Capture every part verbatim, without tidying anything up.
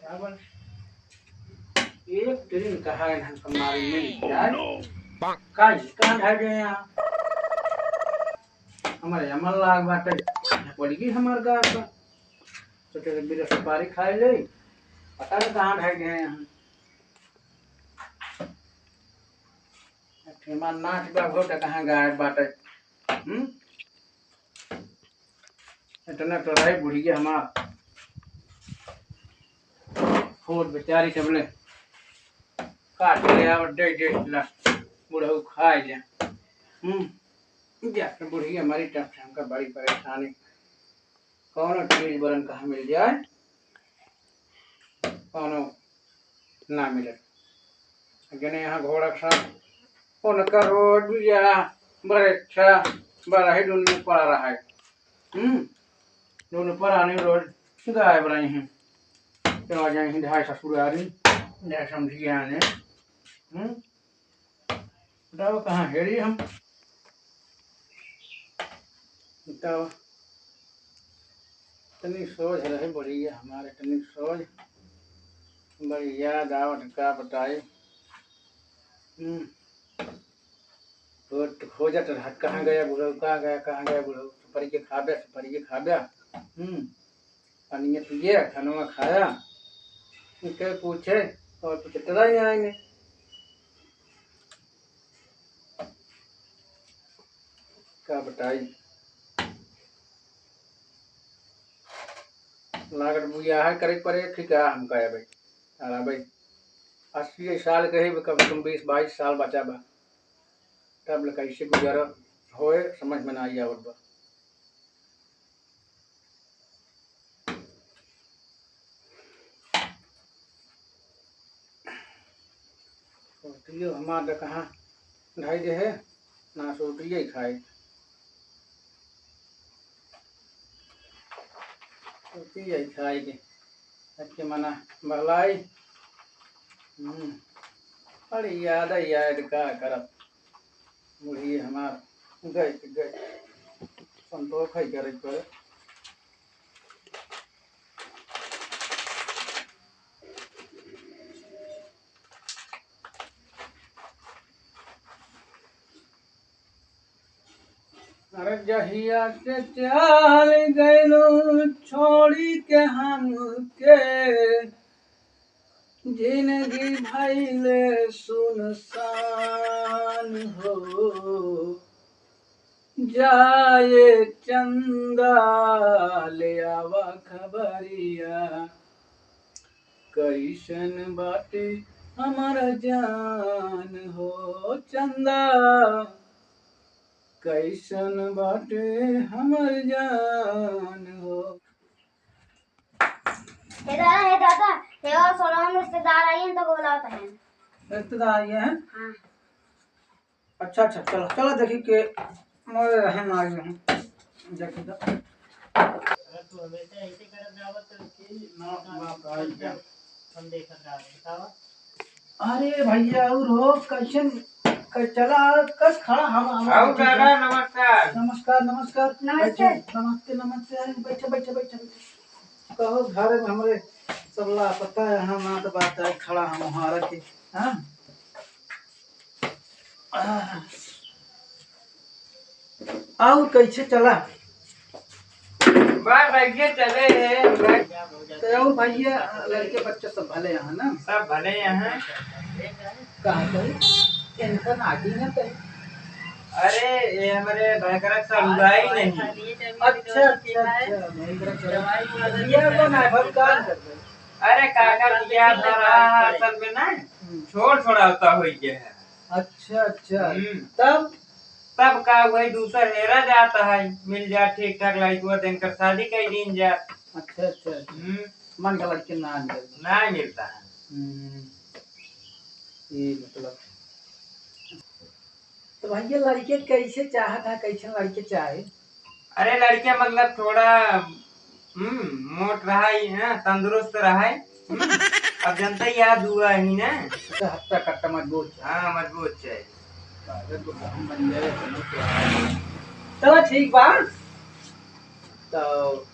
अब एक दिन कहा है हम हमारी मिल जाए। का जी, कहाँ ढाई गए यहाँ? हमारे यहाँ मन लाग बाटे, पड़ गई हमार गाय का। तो तेरे मेरे सुपारी खाए ले, पता नहीं कहाँ ढाई गए यहाँ। हमार नाच बा, भोट कहाँ गायब बाटे? हम्म? इतना तो रही बुढ़िया हमार। खोद बेचारी सबले काट ले आवत दे दे ला, बुढ़ऊ खाए ले। हम्म, जा तो बुढ़िया हमारी टप से हमका बड़ी परेशानी। कौनो चीज बरन कहाँ मिल जाए, कौनो ना मिले। जने यहाँ घोड़ा सा, उनका रोज भी जा बड़े अच्छा बड़ा ही दुनिया पड़ा रहा है। हम्म, दोनों परानी रोज गायब रही हैं। तो आ जाए हैं ढाई ससुरारी, ढाई समझिए आने। हम्म, बताओ कहाँ हेरी हम? बताओ, इतनी सोच रहे बढ़िया हमारे, इतनी सोच, बड़ी याद आवत, का बताई। हम्म। तो खोजत रहत, "कहाँ गया बुढ़ऊ, कहाँ गया, कहाँ गया बुढ़ऊ?" सुपारी के खाबे, सुपारी के खाबे। हम्म। पानी पिए, खाना खाया। उनके पूछे, और पूछे, "तदा ही आएंगे।" का बताई? लागत बुझा है करे पड़े, ठीक है, हम कहे भाई। अरे भाई, अस्सी साल के ही, कम से कम बीस बाईस साल बचा बा। तब ले कैसे गुजारा होए, समझ में ना आई आवत बा। सोटियो हमार तो कहाँ ढाई दे है, ना सोटियो ही खाए। सोटियो ही खाए के। अबके मना बहलाई। हम्म। अरे याद है, याद का करब। बुढ़िया हमार गए के गए। संतोष है करे के पड़े। अरे जहिया से चल गइलू छोड़ी के हमके, जिंदगी भइले सुनसान हो। जाए चंदा ले आवा खबरिया, कैसन बाटे हमार जान हो चंदा, कैसन बाटे हमार जान हो। हे दादा, हे दादा, हे और सोलह में रिश्तेदार आई हैं तो बोलावत हैं। रिश्तेदार आई हैं? हाँ। अच्छा, अच्छा, चलो, चलो, देखी के मोरे रहन आ गए हैं। देखी तो। अगर तू हमेशा ऐसे करत जावत तो की ना, बात आई क्या? हम देखत रहा, बतावा। अरे भैया, और हो, कैसन, कै-, चला, कस खड़ा, हम, हम आओ बैठे दादा, हैं। नमस्कार। नमस्कार, नमस्कार। नमस्ते। बैठे, नमस्ते, नमस्ते, अरे बैठे, बैठे, बैठे, बैठे। कहो, घर में हमरे सब लापता है, हम ना तो बात है, खड़ा हम वहाँ रखे, हाँ? आह। और कैसे चला? बस ऐसे चले हैं, बस। तो और भैया, लड़के बच्चे सब भले हैं ना? सब भले हैं। कहाँ कहीं? इनका नाती ना कहीं? अरे, ये हमारे भयंकर ससुराई नहीं। अच्छा, अच्छा, अच्छा, भयंकर ससुराई। ये बना है, भगवान कर दे। अरे, काका, बियाह भरा है, असल में ना, हम्म। छोड़ छोड़ावता होई गया है। अच्छा, अच्छा। हम्म। तब? तब का वही दूसर हेरा जाता है, मिल जा ठीक ठाक लड़कुआ, देनकर शादी कर दीन जा। अच्छा, अच्छा, अच्छा। हम्म। मन का लड़के ना मिलता। ना मिलता है। हम्म। ये मतलब। तो भैया लड़के कैसे चाहत है, कैसे लड़के चाहे? अरे लड़के मतलब थोड़ा हम्म, मोट रहा ही है, तंदुरुस्त रहा है। हम्म, अब जनता ही याद हुआ ही ना। तो हट्टा कट्टा मजबूत है। हाँ, मजबूत है। अरे तो हम बन जाए, चलो क्या है। चलो ठीक बा। तो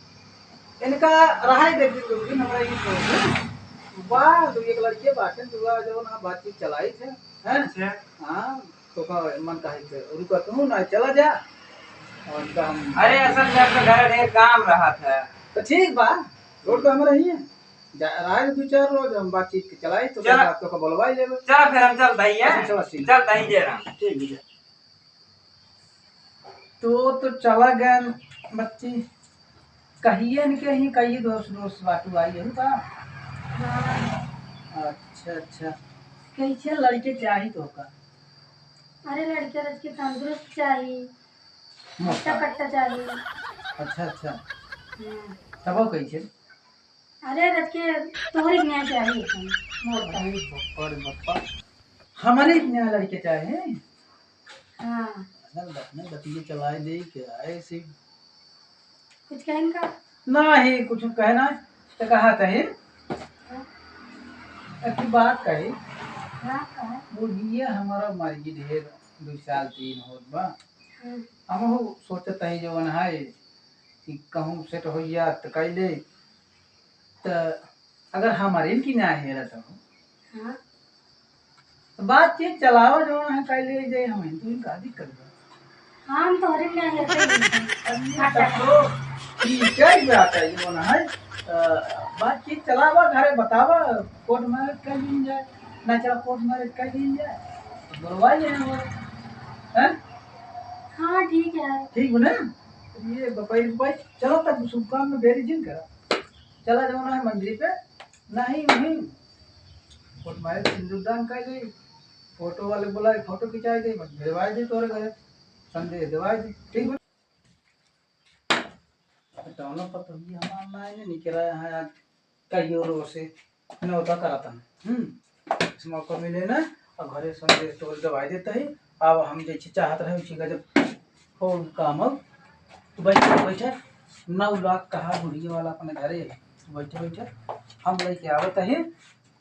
इनका रहा है, देख लीजिए, हमरा ये छोड़ दे। वाह, दू एक लड़के बाटे, दुआ जो ना बातचीत चलाई थे, हैं? अच्छा। हाँ, तो का मन काहे के रुका तू ना, चला जा। और इनका हम अरे, असल में अपने घर ढेर काम रहा था। तो ठीक बा, रोड पे हम रही हैं। जा, रहा है दू चार रोज हम बातचीत के चलाई, तो चला। बात तो का बोलवाई लेबे। चला फिर हम चलता ही है। अच्छा, चला, ठीक। चलता ही जयराम। ठीक है। तो, तो चला गए बच्ची, कहिए न कहीं, कहिए दोस्त, दोस्त बाटू आई है का? हाँ। अच्छा, अच्छा। कैसे लड़के चाही तो का? अरे लड़के रच के तंदुरुस्त चाही, मोटा। मोटा कट्टा चाही। अच्छा, अच्छा। हम्म। तब वो कैसे? अरे रच के तोहरी न्याय चाही एकदम, मोटा। अरे बप्पा रे बप्पा, हमारे न्याय लड़के चाहे? हाँ। अरे बत-, नहीं, बतिये चलाए दे, क्या है ऐसे? कुछ कहें का? नाही, कुछ कहना है, तो कहा कहे। हाँ। एक ठो बात कही। हाँ, कहा। वो ये हमारा मर्जी ढेर, दो साल तीन होत बा। हाँ। हमहू सोचत हई जवन है कि कहूँ सेट हो जा त कैले, त अगर हमारे इनकी ना हेरत हो, हाँ। तो बातचीत चलावा, जौन है, कैले जाए, हम हिंदू ही का दिक्कत बा? हम तोहरे में नहीं रहते हैं। अरे, तब तो ठीक है, बात है, जौन है, अ, बातचीत चलावा, घरे बतावा, कोर्ट मैरिज कर लीन जाए, ना चला कोर्ट मैरिज कर लीन जाए, तो बोलवा ले वो, हैं? हाँ, ठीक है। ठीक बा ना? ये बपाई, बपाई, चला तब शुभ काम में देरी जिन करा। चला जौन है मंदिर पे, नहीं, नहीं। कोर्ट मैरिज सिंदूरदान कर दे, फोटो वाले बुलाए, फोटो खिंचाए दे, बस भेजवाए दे तोरे घरे, संदेश देवाए दे, ठीक बा? जौन पता भी हमार ना है, नहीं करा है आज कहियो रो से नौता करत हन। हम्म, इस मौका मिले ना, अब घरे संदेश तोरे देवाए देता ही। अब हम जैसे चाहत रहे, उसी का जब हो काम अब, तो बैठे, बैठे, नौ लाख कहा बुढ़िया वाला अपने घरे है, तो बैठे, बैठे हम लेके आवत ही,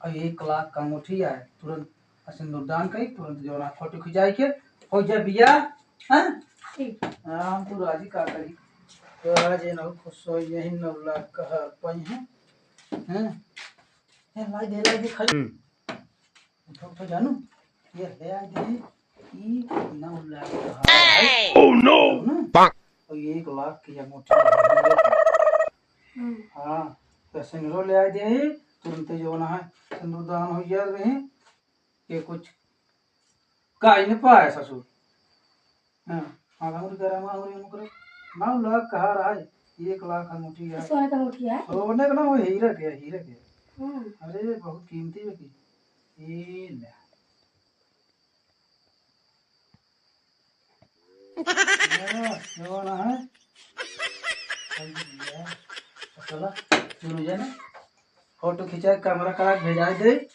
और एक लाख का अंगूठी आए, तुरंत सिंदूरदान करी, तुरंत जौन है फोटो खिंचाई के हो जा बिया, हाँ? ठीक। हाँ, हम तो राजी का करी। तो आज ये नौ खुश हो, यही नौ लाख का हार पाई हैं। हैं? ए, लाई दे, लाई दे, खाली। हम्म। उठो, उठो जानू। ये ले आई दे, ई नौ लाख का हार है। Oh no! ना? और ये एक लाख की अंगूठी है। हम्म। हाँ, तो सिंदूर ले आई दे, तुरंत जौन है, सिंदूरदान हो गया रहे। के कुछ काई न पाए ससुर। हाँ, हाँ, अंगूरी करा, हाँ, अंगूरी, अंगूरी करा। नौ लाख का हार है, एक लाख अंगूठी है। सोने का अंगूठी है? सोने का ना, वो हीरा के, हीरा के। हम्म। अरे, बहुत कीमती है की। ये ले। ये सोना है। चला, दोनों जना फोटो खिंचा के कैमरा करा के भेजाए दे।